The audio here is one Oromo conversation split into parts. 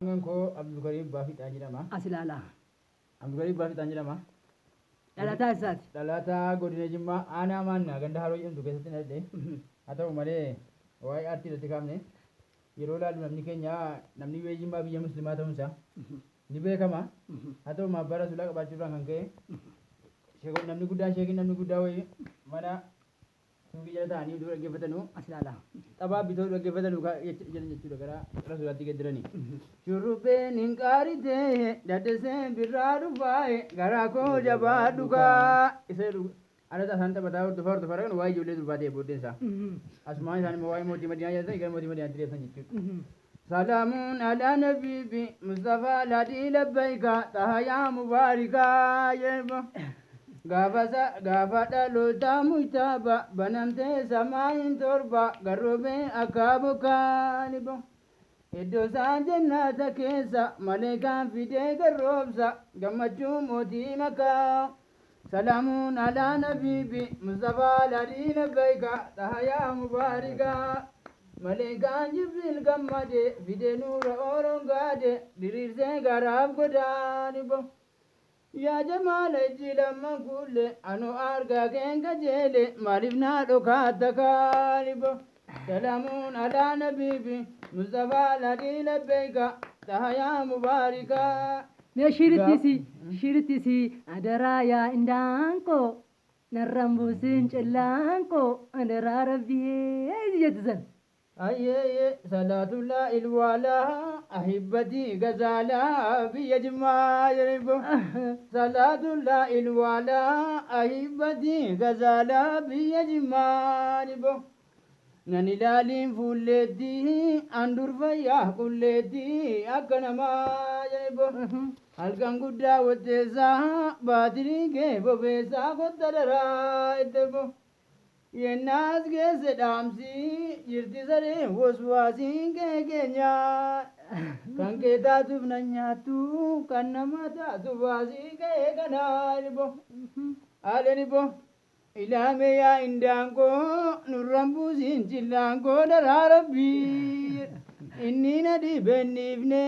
Maqaan koo Abdulkariim Baafiixaan jedhama. As ilaalaa. Abdulkariim Baafiixaan jedhama. Dhalataa isaati. Dhalataa godina Jimmaa aanaa Maannaa ganda Haroo jedhamtu keessatti dhaladhe. Haa ta'u malee waa'ee aartii irratti kaafne yeroo ilaallu namni keenya namni biyya Jimmaa biyya musliimaa ta'uunsaa ni beekama. Haa ta'u abbaa rasuulaa qabaachuurraan kan ka'e sheekonni namni guddaan sheekiin namni guddaa wayii mana suuqii jala taa'anii utuu dhaggeeffatanuu As ilaalaa. Taphaa bitoo dhaggeeffatanu jedhan jechuudha gara rasuulaatti geeddaranii. Shurrubbeen hin qaaritee daddeseen birraa dhufaaye garaa koo jabaa dhugaa isa jedhu alata isaan taphataa hordofaa hordofaa dhaqan waa'ee ijoollee durbaa ta'e booddeen isaa. Asumaan isaan immoo waa'ee mootii Madiinaa jedhan gara mootii Madiinaatti deebisan jechuudha. Salaamuun alaa nabiibi Mustafaa ladii labbayka xahayaa mubaarikaa jedhu. Gaafa sa gaafa dhalootaa mujtaaba banamtee samaayin torba garroobee akka bokkaa ni bo. Iddoo isaan jennaata keessa maleekaan fidee garroobsa gammachuu mootii makaa. Salaamuun alaa nabiibi Mustafaa ladii labbayka xahayaa mubaarikaa. Maleekaan Jibriil gammade fidee nuura orongaade diriirsee garaaf godaa ni bo. Yaa jamaala ijji lamman kulle anu argaa keen qajeele maaliif naa dhokaatta kaalibo. Salaamuun alaa nabiibi Mustafaa ladii labbeeka xahayaa mubaarikaa. Mee shiirittiisi shiirittiisi adaraa yaa indaanqoo narraan buusin cillaanqoo adaraa rabbiyee jettu san. Ayyeeyye salaatullaa ilwaalaa ahibbatii gazaalaa biyya Jimmaa jedhaniifu. Salaatullaa ilwaalaa ahibbatii gazaalaa biyya Jimmaa jedhaniifu. Nan ilaaliin fuulleettii an dur fayyaa qulleettii akka namaa jedhaniifu. Halkan guddaa wotteessaa baatirii kee bobeessaa kotta daraa jetteefu. Yennaas geesse dhaamsi jirti sareen waswaasiin kee keenyaa. Kan kee taatuuf nan nyaattu kan nama taatu baasii kee kanaa bo. Haadhani bo. Ilaame yaa indaanqoo nurran buusiin cillaanqoo daraa rabbii. Inni na dhibeen dhiifne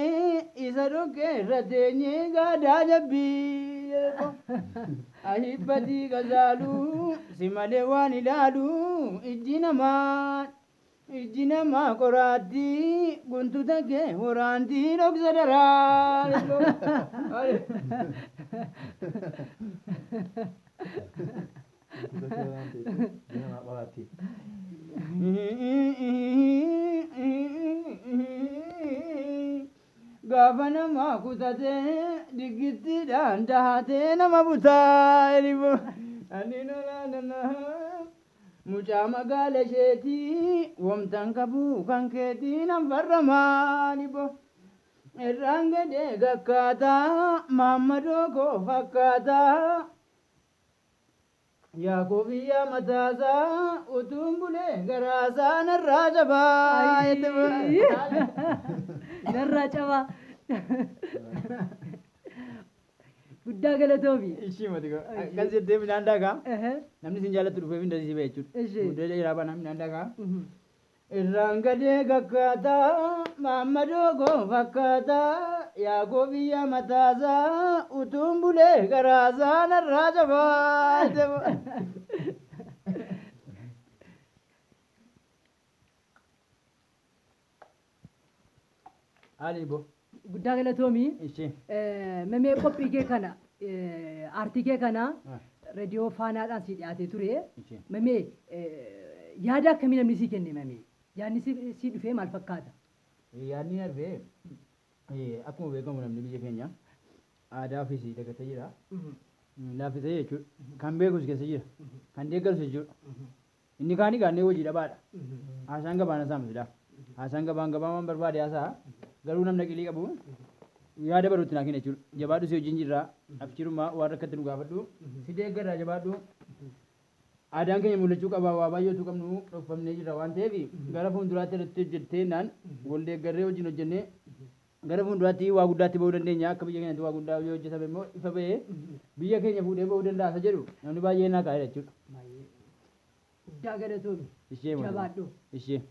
isa dhokkee irra teenyee gaadaa jabbii. Ahibbatii gazaaluu si malee waan ilaalu ijji namaa ijji namaa qoraattii guntuta kee waraantii dhoksa daraa. Gaafa nama kutatee diggittiidhaan dahatee nama butaa elibo. Mucaa magaala isheetii womtan qabuu kan keetii nan farramaa libo. Irraan gadee gakkaataa maammadoo koo fakkaataa. Yaa kofiyyaa mataasaa utuun bulee garaasaa narraa cabaa. Narraa cabaa. Guddaa galatoomi. Ishii mati akkas jettee midhaan daakaa namni isin jaallattu dhufee minda si ba'e jechuudha. Ishii. Buddee dheeraa baanaa midhaan daakaa. Irraan gadee gakkaataa maammadoo koo fakkaataa yaa kofiyyaa mataasaa utuun bulee garaasaa narraa cabaa. Ali bo. Guddaa galatoomi. Ishee. Memee qophii kee kana aartii kee kana reediyoo faanaadhaan sii dhiyaatee ture. Ishee. Memee yaada akkamii namni sii kenne memee? Yaadni sii dhufee maal fakkaata? Yaadni na dhufee akkuma beekamu namni biyya keenya aadaa ofiis dagatee jira. Laaffisee jechuudha. Kan beekus keessa jira. Kan deeggarus jechuudha. Inni kaanii gaannee hojii dhabaadha. Haasaan gabaan haasa'amu silaa. Haasaan gabaan gabaan waan barbaade haasa'a. Garuu namni aqilii qabu yaada baruutti naa kenna jechuudha. Jabaadhu si wajjin jirra. Abshirumaa waan rakkatti nu gaafadhu. Si deeggarraa jabaadhu. Aadaan keenya mul'achuu qaba waa baay'eetu qabnu dhokfamnee jirra waan ta'eef gara fuulduraatti irratti hojjettee naan wal deeggarree wajjin hojjennee gara fuulduraatti waa guddaatti ba'uu dandeenya. Akka biyya keenyatti waa guddaa yoo hojjetame immoo ifa ba'ee biyya keenya fuudhee ba'uu danda'a isa jedhu namni baay'ee naa kaa'eera jechuudha. Guddaa galatoomi. Ishee Jabaadhu. Ishee.